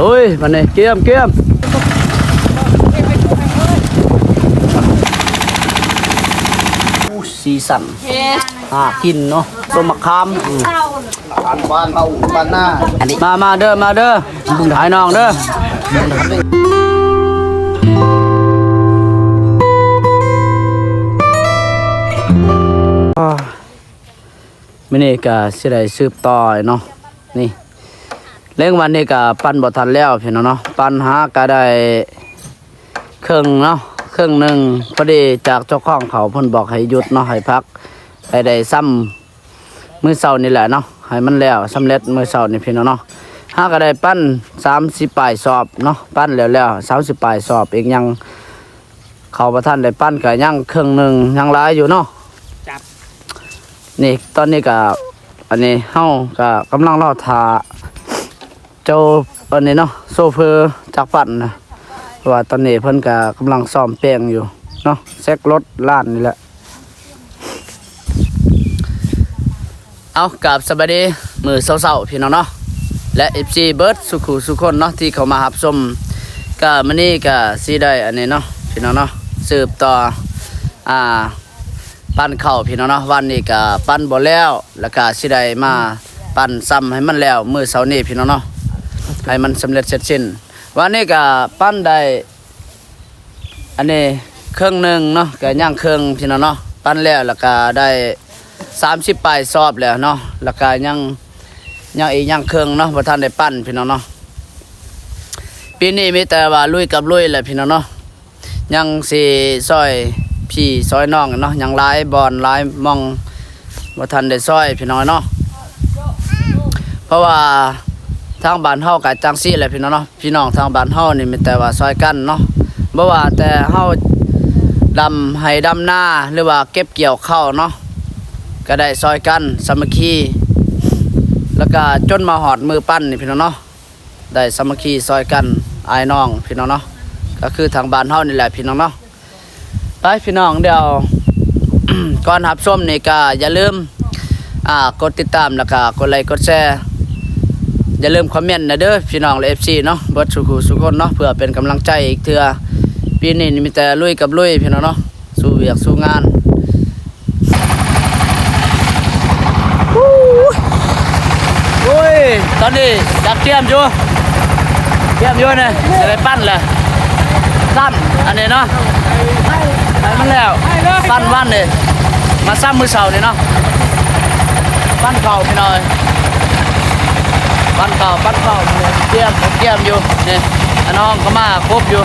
ໂອ້ຍ ບັດນີ້ກຽມ ກຽມ ອູ້ ສີສັນ ຫາກິນເນາະ ຕົ້ມໝາກຂາມ ອືມ ອາຫານບ້ານເຮົາບ້ານນາ ອັນນີ້ ມາ ມາເດີ ມາເດີ ອ້າຍນ້ອງເດີ. ມື້ນີ້ກະຊິໄດ້ສືບຕໍ່ເນາະ ນີ້ ແລງວັນນີ້ກະປັ້ນບໍ່ທັນແລ້ວພີ່ນ້ອງເນາະ ປັ້ນຫາກະໄດ້ເຄິ່ງເນາະ ເຄິ່ງໜຶ່ງ ພໍດີຈາກເຈົ້າຂອງເຂົາເພິ່ນບອກໃຫ້ຢຸດເນາະ ໃຫ້ພັກ ໃຫ້ໄດ້ຊ່ຳມື້ເຊົ້ານີ້ແຫຼະເນາະ ໃຫ້ມັນແລ້ວສຳເລັດມື້ເຊົ້ານີ້ພີ່ນ້ອງເນາະ ຫາກະໄດ້ປັ້ນສາມສິບປາຍສອບເນາະ ປັ້ນແລ້ວໆ ສາມສິບປາຍສອບ ອີກຍັງ ເຂົາບໍ່ທັນໄດ້ປັ້ນກະຍັງເຄິ່ງໜຶ່ງ ຍັງຫຼາຍຢູ່ເນາະ ຈັບ ນີ້ ຕອນນີ້ກະ ອັນນີ້ເຮົາກະກຳລັງລໍຖ້າເຈົ້າ ອັນນີ້ເນາະ ໂຊເຟີຈັກປັ້ນນະ ເພາະວ່າຕອນນີ້ເພິ່ນກະກຳລັງສ້ອມແປງຢູ່ເນາະ ເຊັກລົດລ້ານນີ້ແຫຼະ. ເອົາ ກາບສະບາຍດີມື້ເຊົ້າໆ ພີ່ນ້ອງເນາະ ແລະ ເອັຟຊີ ເບິດສູ່ຄູ່ສູ່ຄົນເນາະ ທີ່ເຂົ້າມາຮັບຊົມ ກະມື້ນີ້ກະຊິໄດ້ອັນນີ້ເນາະ ພີ່ນ້ອງເນາະ ສືບຕໍ່ ອ່າ ປັ້ນເຂົ້າພີ່ນ້ອງເນາະ ວັນນີ້ກະປັ້ນບໍ່ແລ້ວ ແລ້ວກະຊິໄດ້ມາປັ້ນຊ່ຳໃຫ້ມັນແລ້ວມື້ເຊົ້ານີ້ພີ່ນ້ອງເນາະ ໃຫ້ມັນສຳເລັດເສັດສິ້ນ ວັນນີ້ກະປັ້ນໄດ້ ອັນນີ້ເຄິ່ງໜຶ່ງເນາະ ກະຍັງເຄິ່ງພີ່ນ້ອງເນາະ ປັ້ນແລ້ວ ແລ້ວກະໄດ້ສາມສິບປາຍສອບແລ້ວເນາະ ແລ້ວກະຍັງ ຍັງອີກຍັງເຄິ່ງເນາະ ບໍ່ທັນໄດ້ປັ້ນພີ່ນ້ອງເນາະ ປີນີ້ມີແຕ່ວ່າລຸຍກັບລຸຍແຫຼະພີ່ນ້ອງເນາະ ຍັງຊິຊ່ອຍພີ່ຊ່ອຍນ້ອງເນາະ ຍັງຫຼາຍບ່ອນຫຼາຍໝ່ອງ ບໍ່ທັນໄດ້ຊ່ອຍພີ່ນ້ອງເນາະ ເພາະວ່າທາງບ້ານເຮົາກະຈັ່ງຊີ້ແຫຼະພີ່ນ້ອງເນາະ ພີ່ນ້ອງທາງບ້ານເຮົານີ້ມີແຕ່ວ່າຊ່ອຍກັນເນາະ ບໍ່ວ່າແຕ່ເຮົາດຳໄຮ່ດຳນາ ຫຼືວ່າເກັບກ່ຽວເຂົ້າເນາະ ກະໄດ້ຊ່ອຍກັນສາມັກຄີ ແລ້ວກະຈົນມາຮອດມື້ປັ້ນນີ້ພີ່ນ້ອງເນາະ ໄດ້ສາມັກຄີຊ່ອຍກັນ ອ້າຍນ້ອງພີ່ນ້ອງເນາະ ກະຄືທາງບ້ານເຮົານີ້ແຫຼະພີ່ນ້ອງເນາະ ໄປພີ່ນ້ອງ ດຽວ ກ່ອນຮັບຊົມນີ້ກະຢ່າລືມ ອ່າ ກົດຕິດຕາມ ແລ້ວກະກົດໄລກົດແຊ ຢ່າລືມຄອມເມັນນະເດີພີ່ນ້ອງ ແລະ ເອັຟຊີ ເນາະ ເບິດສູ່ຄູ່ສູ່ຄົນເນາະ ເພື່ອເປັນກຳລັງໃຈອີກເທື່ອ ປີນີ້ນີ້ມີແຕ່ລຸຍກັບລຸຍພີ່ນ້ອງເນາະ ສູ້ວຽກສູ້ງານ ໂອ້ຍ ຕອນນີ້ຈັກກຽມຢູ່ ກຽມຢູ່ນີ້ ຊິໄດ້ປັ້ນແຫຼະ ຊ້ຳອັນນີ້ເນາະ ໃຫ້ມັນແລ້ວ ປັ້ນວັນນີ້ ມາຊ້ຳມື້ເຊົ້ານີ້ເນາະ ປັ້ນເຂົ້າພີ່ນ້ອງເອີຍ ປັ້ນເຂົ້າ ປັ້ນເຂົ້າ ກຽມ ກຽມຢູ່ນີ້ ອ້າຍນ້ອງກະມາຄົບຢູ່.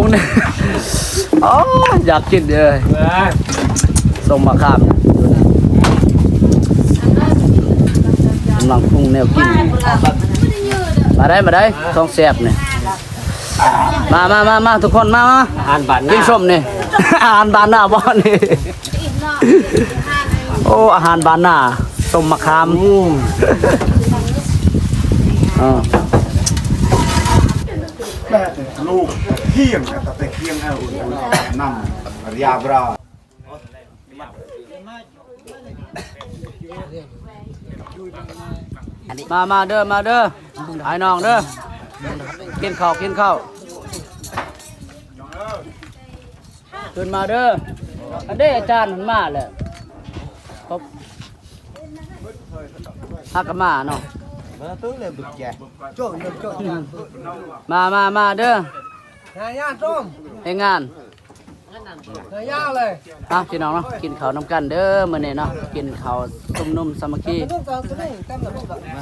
ໂອ້ຍ ຢາກກິນເດີ ສົ້ມໝາກຂາມ ກຳລັງປຸງແນວກິນ ມາໄດ້ ມາໄດ້ ຂອງແຊບນີ້ ມາ ມາ ມາ ມາ ທຸກຄົນ ມາ ມາ ອາຫານບ້ານນາ ກິນສົ້ມນີ້ ອາຫານບ້ານນາບໍ່ນີ້ ໂອ້ ອາຫານບ້ານນາ ສົ້ມໝາກຂາມ ອືມ ເອີ ແປດໂລຄຽງ ແຕ່ຄຽງເອົານຳ ຢາບຣາ ມາ ມາເດີ ມາເດີ ອ້າຍນ້ອງເດີ ກິນເຂົ້າ ກິນເຂົ້າ ຂຶ້ນມາເດີ ອັນເດ ອາຈານມັນມາແລ້ວ ເຮົາກໍມາເນາະ ມາ ມາ ມາເດີ ເຮັດງານ ເອົາ ພີ່ນ້ອງເນາະ ກິນເຂົ້ານຳກັນເດີມື້ນີ້ເນາະ ກິນເຂົ້າຊຸມນຸມສາມັກຄີ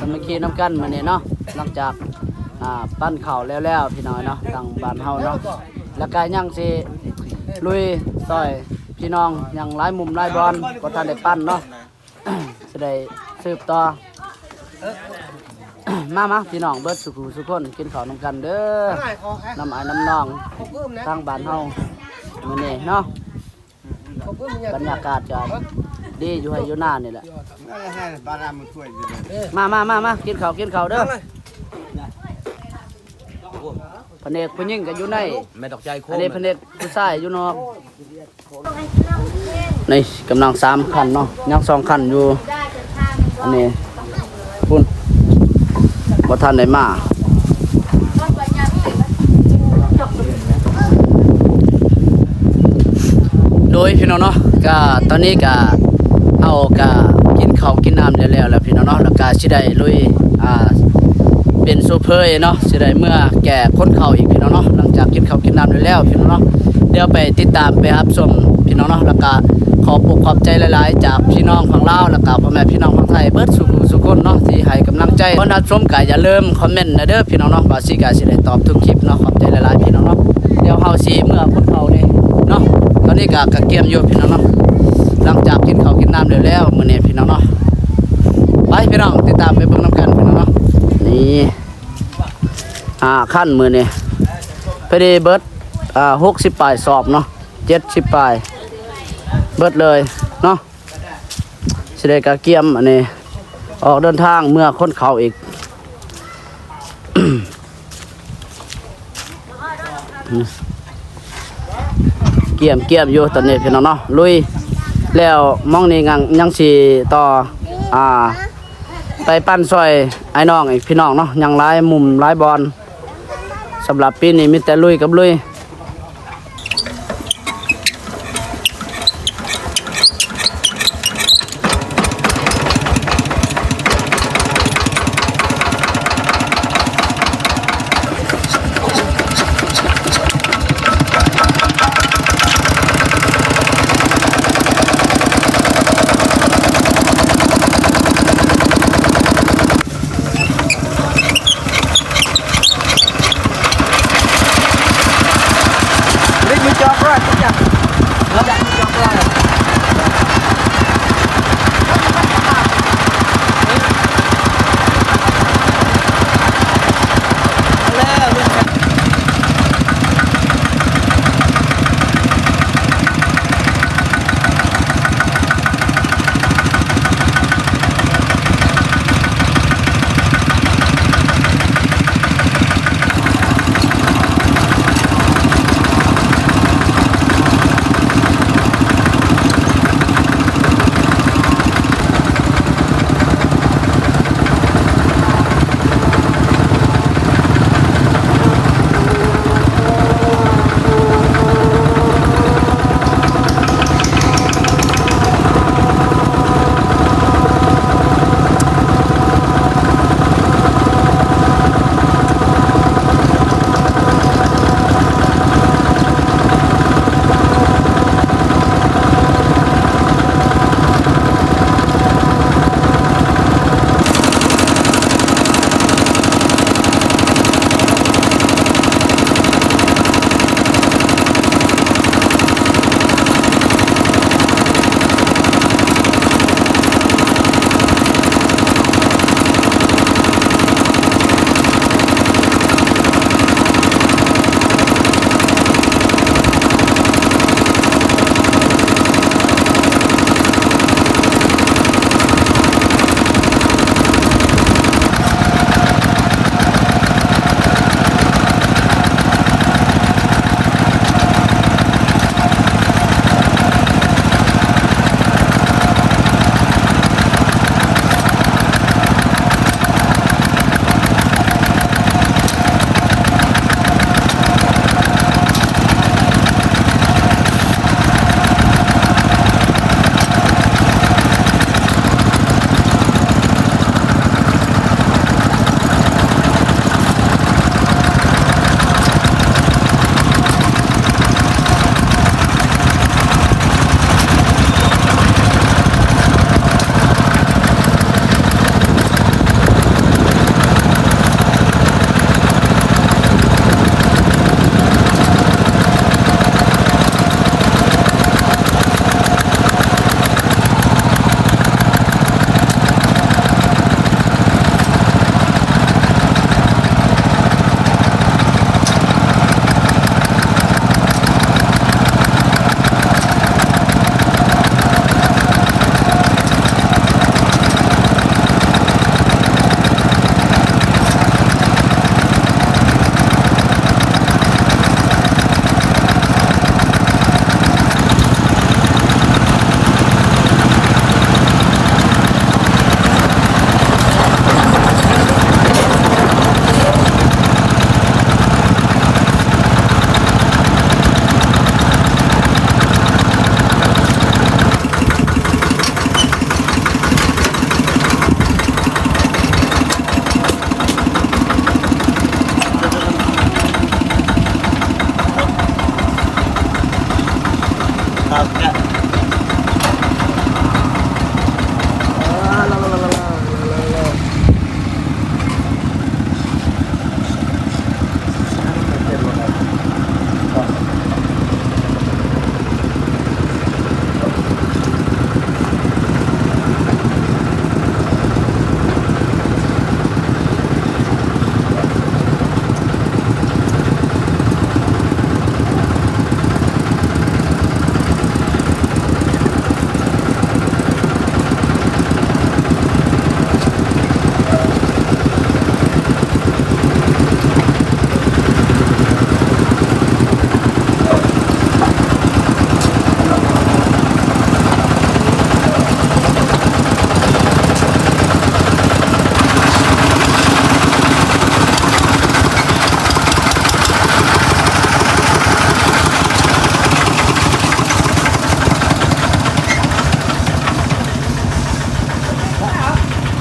ສາມັກຄີນຳກັນມື້ນີ້ເນາະ ຫຼັງຈາກ ອ່າ ປັ້ນເຂົ້າແລ້ວໆ ພີ່ນ້ອງເນາະ ທາງບ້ານເຮົາເນາະ ແລ້ວກະຍັງຊິລຸຍຊ່ອຍພີ່ນ້ອງ ຍັງຫຼາຍມຸມຫຼາຍບ່ອນ ບໍ່ທັນໄດ້ປັ້ນເນາະ ຊິໄດ້ສືບຕໍ່ ມາ ມາ ພີ່ນ້ອງເບິດສູ່ຜູ້ສູ່ຄົນ ກິນເຂົ້ານຳກັນເດີ ນຳອ້າຍນຳນ້ອງ ທາງບ້ານເຮົາມື້ນີ້ເນາະ ບັນຍາກາດກະດີຢູ່ໄຮ່ຢູ່ນານີ້ແຫຼະ ມາ ມາ ມາ ມາ ກິນເຂົ້າ ກິນເຂົ້າເດີ ພະແນກຜູ້ຍິງກໍຢູ່ໃນ ແມ່ດອກໃຈໂຄ ອັນນີ້ພະແນກຜູ້ຊາຍຢູ່ນອກ ນີ້ກຳລັງສາມຄັນເນາະ ຍັງສອງຄັນຢູ່ ອັນນີ້ພຸ້ນ ບໍ່ທັນໄດ້ມາ ໂດຍພີ່ນ້ອງເນາະ ກະຕອນນີ້ກະ ເຮົາກະກິນເຂົ້າກິນນ້ຳແລ້ວໆ ແລ້ວພີ່ນ້ອງເນາະ ແລ້ວກະຊິໄດ້ລຸຍ ອ່າ ເປັນໂຊເຟີເນາະ ຊິໄດ້ເມືອແກ່ຄົນເຂົ້າອີກພີ່ນ້ອງເນາະ ຫຼັງຈາກກິນເຂົ້າກິນນ້ຳແລ້ວພີ່ນ້ອງເນາະ ດຽວໄປຕິດຕາມໄປຮັບຊົມພີ່ນ້ອງເນາະ ແລ້ວກະຂອບອົກຂອບໃຈຫຼາຍໆ ຈາກພີ່ນ້ອງຝັ່ງລາວ ແລ້ວກະພໍ່ແມ່ພີ່ນ້ອງຝັ່ງໄທເບິດສູ່ຜູ້ສູ່ຄົນເນາະ ທີ່ໃຫ້ກຳລັງໃຈ ຄົນຮັບຊົມກະຢ່າລືມຄອມເມັນນະເດີພີ່ນ້ອງເນາະ ບ່າວຊີກະຊິໄດ້ຕອບທຸກຄລິບເນາະ ຂອບໃຈຫຼາຍໆ ພີ່ນ້ອງເນາະ ດຽວເຮົາຊິເມືອຄົນເຂົ້ານີ້ເນາະ ຕອນນີ້ກະກະກຽມຢູ່ພີ່ນ້ອງເນາະ ຫຼັງຈາກກິນເຂົ້າກິນນ້ຳແລ້ວໆ ມື້ນີ້ພີ່ນ້ອງເນາະ ໄປພີ່ນ້ອງ ຕິດຕາມໄປເບິ່ງນຳກັນພີ່ນ້ອງເນາະ ນີ້ ຫ້າຄັນມື້ນີ້ ພໍດີເບິດ ອ່າ ຫົກສິບປາຍສອບເນາະ ເຈັດສິບປາຍ ເບິດເລີຍເນາະ ຊິໄດ້ກະກຽມອັນນີ້ ອອກເດີນທາງເມືອຂົນເຂົ້າອີກ ກຽມ ກຽມຢູ່ຕອນນີ້ພີ່ນ້ອງເນາະ ລຸຍ ແລ້ວໝ່ອງນີ້ຍັງ ຍັງຊິຕໍ່ ອ່າ ໄປປັ້ນຊ່ອຍອ້າຍນ້ອງອີກພີ່ນ້ອງເນາະ ຍັງຫຼາຍມຸມຫຼາຍບ່ອນ ສຳລັບປີນີ້ມີແຕ່ລຸຍກັບລຸຍ.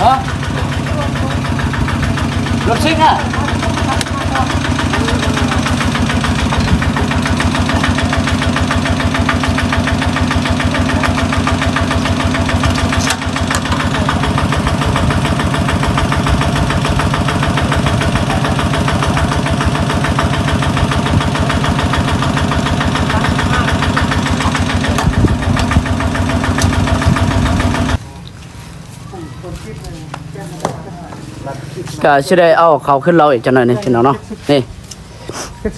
ຮະ? ລົດຊິງອະ? ກະຊິໄດ້ເອົາເຂົ້າຂຶ້ນເລົາອີກຈັກໜ້ອຍໜຶ່ງພີ່ນ້ອງເນາະ. ນີ້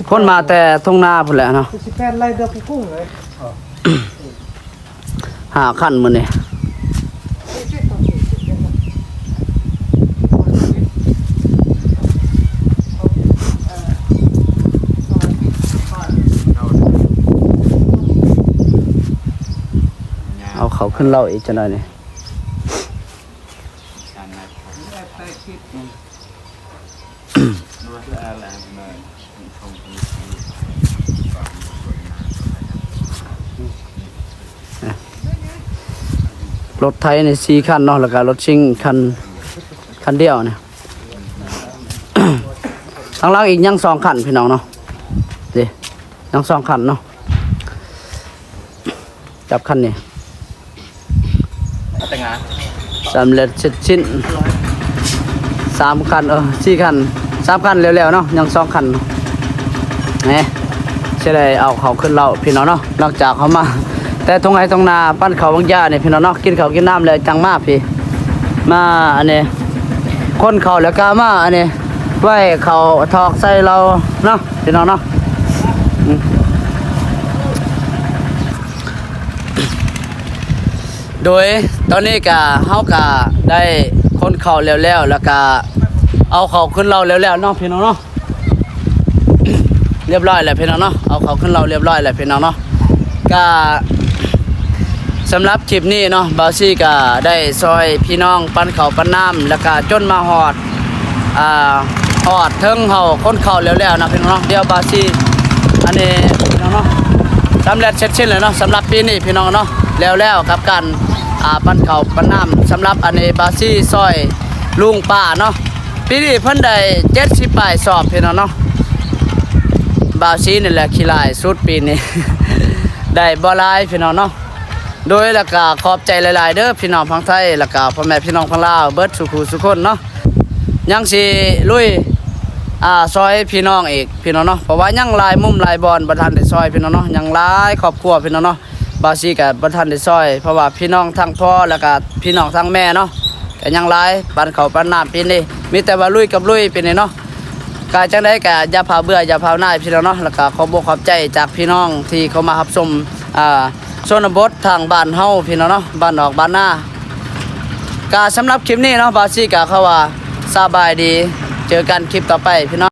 ຄົນມາແຕ່ທົ່ງນາພຸ້ນແຫຼະເນາະ. ຫ້າຄັນມື້ນີ້ ເອົາເຂົ້າຂຶ້ນເລົາອີກຈັກໜ້ອຍນີ້. ລົດໄຖນີ້ສີ່ຄັນເນາະ ແລ້ວກະລົດຊິງຄັນ ຄັນດຽວນີ້. ທາງຫຼັງອີກຍັງສອງຄັນພີ່ນ້ອງເນາະ. ເດ້ ຍັງສອງຄັນເນາະ. ຈັບຄັນນີ້ ສຳເລັດເສັດສິ້ນ ສາມຄັນ ເອີ ສີ່ຄັນ ສາມຄັນແລ້ວໆເນາະ. ຍັງສອງຄັນ ແໝ ຊິໄດ້ເອົາເຂົ້າຂຶ້ນເລົາພີ່ນ້ອງເນາະ. ຫຼັງຈາກເຮົາມາແຕ່ທົ່ງໄຮ່ທົ່ງນາ ປັ້ນເຂົ້າບັກຢານີ້ພີ່ນ້ອງເນາະ, ກິນເຂົ້າກິນນ້ຳແລ້ວຈັ່ງມາພີ້ ມາອັນນີ້ ຂົນເຂົ້າແລ້ວກະມາອັນນີ້ ໄວ້ເຂົ້າຖອກໃສ່ເລົາເນາະ ພີ່ນ້ອງເນາະ. ໂດຍຕອນນີ້ກະ ເຮົາກະໄດ້ຂົນເຂົ້າແລ້ວໆ ແລ້ວກະເອົາເຂົ້າຂຶ້ນເລົາແລ້ວໆເນາະ ພີ່ນ້ອງເນາະ. ລຽບຮ້ອຍແລ້ວພີ່ນ້ອງເນາະ, ເອົາເຂົ້າຂຶ້ນເລົາລຽບຮ້ອຍແລ້ວພີ່ນ້ອງເນາະ. ກະສຳລັບຄລິບນີ້ເນາະ ບ່າວຊີກະໄດ້ຊ່ອຍພີ່ນ້ອງປັ້ນເຂົ້າປັ້ນນ້ຳ ແລ້ວກະຈົນມາຮອດ ອ່າ ຮອດເທິງເຮົາຂົນເຂົ້າແລ້ວໆນະພີ່ນ້ອງເນາະ. ດຽວບ່າວຊີ ອັນນີ້ພີ່ນ້ອງເນາະ ສຳເລັດເສັດສິ້ນແລ້ວເນາະ ສຳລັບປີນີ້ພີ່ນ້ອງເນາະ. ແລ້ວໆກັບການ ອ່າ ປັ້ນເຂົ້າປັ້ນນ້ຳ ສຳລັບອັນນີ້ບ່າວຊີຊ່ອຍລຸງປ້າເນາະ. ປີນີ້ເພິ່ນໄດ້ເຈັດສິບປາຍສອບພີ່ນ້ອງເນາະ. ບ່າວຊີນີ້ແຫຼະຂີ້ຫຼ້າຍສຸດປີນີ້ ໄດ້ບໍ່ຫຼາຍພີ່ນ້ອງເນາະ. ໂດຍ ແລ້ວກະຂອບໃຈຫຼາຍໆເດີພີ່ນ້ອງຝັ່ງໄທ ແລ້ວກະພໍ່ແມ່ພີ່ນ້ອງຝັ່ງລາວເບິດສູ່ຜູ້ສູ່ຄົນເນາະ. ຍັງຊິລຸຍ ອ່າ ຊ່ອຍພີ່ນ້ອງອີກພີ່ນ້ອງເນາະ, ເພາະວ່າຍັງຫຼາຍມຸມຫຼາຍບ່ອນບໍ່ທັນໄດ້ຊ່ອຍພີ່ນ້ອງເນາະ, ຍັງຫຼາຍຄອບຄົວພີ່ນ້ອງເນາະ. ບ່າວຊີກະບໍ່ທັນໄດ້ຊ່ອຍ ເພາະວ່າພີ່ນ້ອງທັງພໍ່ ແລ້ວກະພີ່ນ້ອງທັງແມ່ເນາະ ກະຍັງຫຼາຍ ປັ້ນເຂົ້າປັ້ນນ້ຳປີນີ້ ມີແຕ່ວ່າລຸຍກັບລຸຍປີນີ້ເນາະ. ກະຈັ່ງໃດກະຢ່າພາເບື່ອຢ່າພາໜ່າຍພີ່ນ້ອງເນາະ, ແລ້ວກະຂອບອົກຂອບໃຈຈາກພີ່ນ້ອງທີ່ເຂົ້າມາຮັບຊົມ ອ່າ ຊົນນະບົດທາງບ້ານເຮົາພີ່ນ້ອງເນາະ, ບ້ານນອກບ້ານນາ. ກະສຳລັບຄລິບນີ້ເນາະ ບ່າວຊີກະເຂົ້າວ່າສະບາຍດີ ເຈີກັນຄລິບຕໍ່ໄປພີ່ນ້ອງ.